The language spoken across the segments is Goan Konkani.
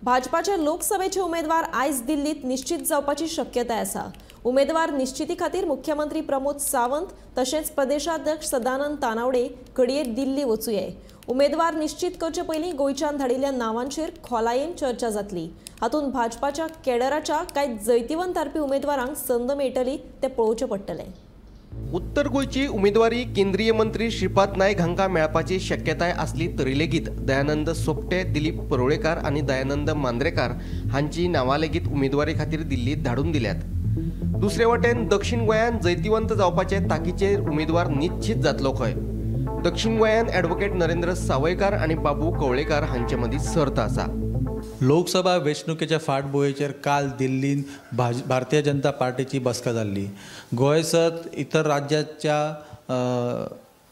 भाजपाचे लोकसभेचे उमेदवार आयज दिल्लीत निश्चित जावपाची शक्यताय आसा। उमेदवार निश्चिती खातीर मुख्यमंत्री प्रमोद सावंत तशेंच प्रदेशाध्यक्ष सदानंद तानावडे घडये दिल्ली वचुये। उमेदवार निश्चित करचे पयलीं गोंयच्यान धाडिल्ल्या नांवांचेर खोलायेन चर्चा जातली। हातूंत भाजपाच्या केडराच्या कांय जैतिवंत थारपी उमेदवारांक संद मेळटली तें पळोवचें पडटलें। उत्तर गोंयची उमेदवारी केंद्रीय मंत्री श्रीपाद नायक हांकां मेळपाची शक्यताय आसली तरी लेगीत दयानंद सोपटे, दिलीप परुळेकार आनी दयानंद मांद्रेकार हांची नांवां लेगीत उमेदवारी खातीर दिल्लीत धाडून दिल्यात। दुसरे वटेन दक्षिण गोंयांत जैतिवंत जावपाचे ताकीचेर उमेदवार निश्चित जातलो खंय। दक्षिण गोंयांत ॲडव्होकेट नरेंद्र सावयकार आनी बाबू कवळेकार हांचे मदीं सर्त आसा। लोकसभा वेंचणुकेच्या फाटभुंयेचेर काल दिल्लीन भारतीय जनता पार्टीची बसका जाल्ली। गोंय सत इतर राज्याच्या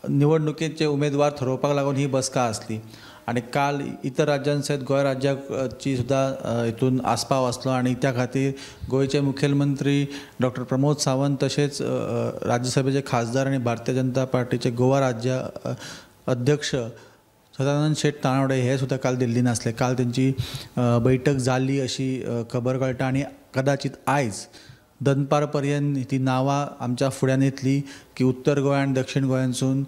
निवडणुकेचे उमेदवार थरोवपाक लागून ही बसका आसली आनी काल इतर राज्यां सयत गोंय राज्याची सुद्दां हितून आस्पाव आसलो आनी त्या खातीर गोंयचे मुखेलमंत्री डॉक्टर प्रमोद सावंत तशेंच राज्यसभेचे खासदार आनी भारतीय जनता पार्टीचे गोवा राज्य अध्यक्ष सदानंद शेट तानावडे हे सुद्दां काल दिल्लीन आसले। काल तेंची बैठक जाली अशी खबर कळटा आनी कदाचित आयज दनपार पर्यंत ती नांवां आमच्या फुड्यान येतली की उत्तर गोंय आनी दक्षिण गोंयांसून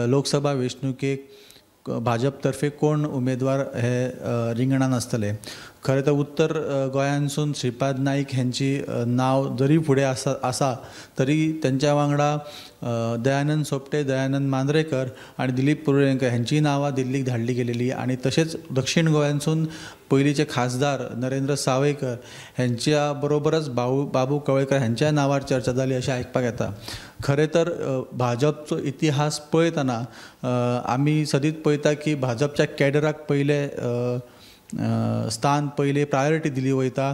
लोकसभा वेंचणुकेक भाजप तर्फे कोण उमेदवार हे रिंगणान आसतले। खरें तर उत्तर गोंयांसून श्रीपाद नायक हेंची नांव जरी फुडें आसा तरी तेंच्या वांगडा दयानंद सोपटे, दयानंद मांद्रेकर आनी दिलीप परुळेकर हेंची नांवां दिल्लीक धाडली गेलेली आनी तशेंच दक्षिण गोंयांसून पयलींचे खासदार नरेंद्र सावयकर हेंच्या बरोबरच बाबू कवळेकर हेंच्या नांवार चर्चा जाली अशें आयकपाक येता। खरें तर भाजपचो इतिहास पळयतना आमी सदींच पळयता की भाजपच्या कॅडराक पयले स्थान, पयले प्रायोरिटी दिली वयता,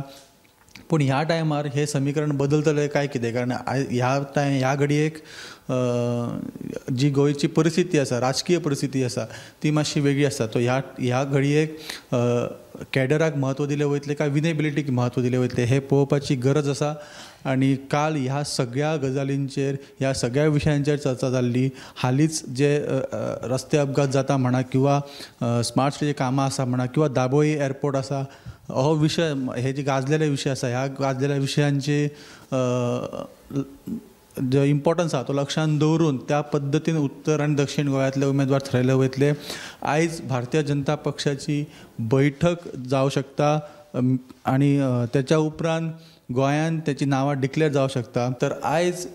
पूण ह्या टायमार हें समीकरण बदलतलें काय कितें, कारण ह्या घडयेक जी गोंयची परिस्थिती आसा, राजकीय परिस्थिती आसा ती मातशी वेगळी आसा। तो ह्या घडयेक कॅडराक म्हत्व दिलें वयतलें काय विनेबिलिटीक म्हत्व दिलें वयतलें हें पळोवपाची गरज आसा आनी काल ह्या सगळ्या गजालींचेर, ह्या सगळ्या विशयांचेर चर्चा जाल्ली। हालींच जे रस्ते अपघात जाता म्हणा किंवा स्मार्ट सिटीचीं कामां आसा म्हणा किंवा दाबोळी एअरपोर्ट आसा, हो विशय, हे जे गाजलेले विशय आसा, ह्या गाजलेल्या विशयांचे जो इम्पॉर्टन्स आसा तो लक्षांत दवरून त्या पद्दतीन उत्तर आनी दक्षिण गोंयांतले उमेदवार थरयले वयतले। आयज भारतीय जनता पक्षाची बैठक जावं शकता आनी तेच्या उपरांत गोंयांत तेची नांवां डिक्लेअर जावं शकता। तर आयज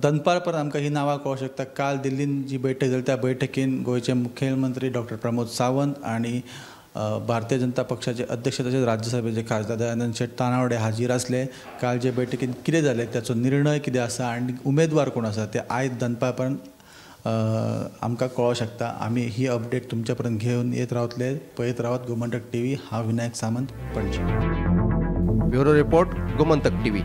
दनपार पर्यंत आमकां ही नांवां कळोंक शकता। काल दिल्लीन जी बैठक जाली त्या बैठकीन गोंयचे मुखेलमंत्री डॉक्टर प्रमोद सावंत आनी भारतीय जनता पक्षाचे अध्यक्ष तशेंच राज्यसभेचे खासदार दयानंद शेट तानावडे हाजीर आसले। काल जे बैठकीन कितें जालें ताचो निर्णय कितें आसा आनी उमेदवार कोण आसा ते आयज दनपार पर्यंत आमकां कळोंक शकता। आमी ही अपडेट तुमच्या पर्यंत घेवन येत रावतले। पळयत रावात गोमंतक टीव्ही। हांव Vinayak Samant, Panaji. Bureau report, Gomantak TV.